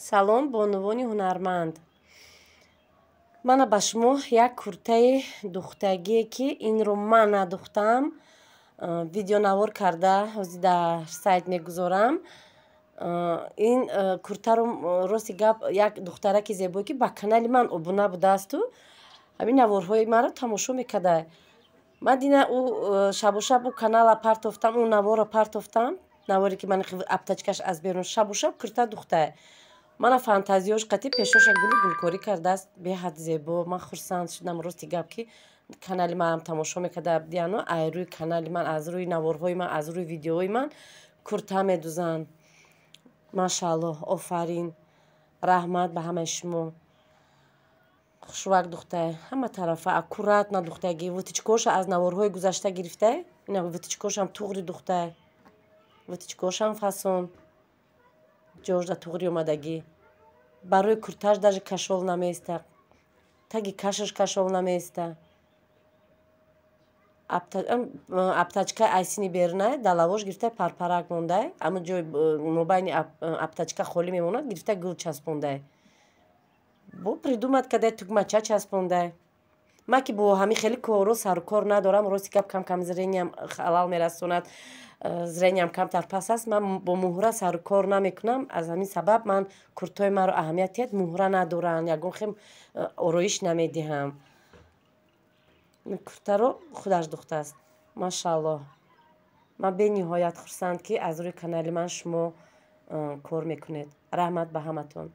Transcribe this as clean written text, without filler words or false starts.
Салом, бонувони ҳунарманд! Мана ба шумо як куртаи духтагие, ки инро ман надухтам, видеонавор карда ҳозир дар сайт мегузорам. Ин куртаро, рости гап, як духтараки зебое, ки ба канали ман обуна будаасту ҳамин наворҳои маро тамошо мекарда. Ман дина ӯ шабу шаб ӯ канала партофтам, ӯ наворро партофтам, наворе ки ман обтачкаш аз берун. Шабу шаб курта духтае, мана фантазиёш қатӣ пешоша гулу гулкорӣ кардааст, беҳад зебо. Ман хурсанд шудам, рости гап, ки канали манам тамошо мекарда диану ай рӯи канали ман, аз рӯи наворҳои ман, аз рӯи видеоҳои ман курта медузанд. Машааллоҳ, офарин, раҳмат ба ҳамаи шумо. Хушвак духтае, ҳама тарафа аккуратно духтагӣ, вытачкоша аз наворҳои гузашта гирифтае. Ина вытачкошам туғри духтае, вытачкошам фасон ҷожда туғри омадагӣ. Барои куртааш даже кашол намеиста, таги кашаш кашол намеиста. Обтачка айсини берунае, далавош гирифта парпарак мондае, ҳамн ҷои мобайни обтачка холӣ мемонад, гирифта гул часпондае, бо придумать кардае, тугмача часпондае. Ман ки бо ҳамин хеле корро сару кор надорам, рости гап, кам кам зрениям халал мерасонад, зрениям камтар паст аст, ман бо муҳра сару кор намекунам. Аз ҳамин сабаб ман куртҳои маро аҳамият диҳед, муҳра надоранд, ягон хел ороиш намедиҳам. Куртаро худаш духтааст, машааллоҳ. Ман бениҳоят хурсанд, ки аз рӯи канали ман шумо кор мекунед. Раҳмат ба ҳаматон.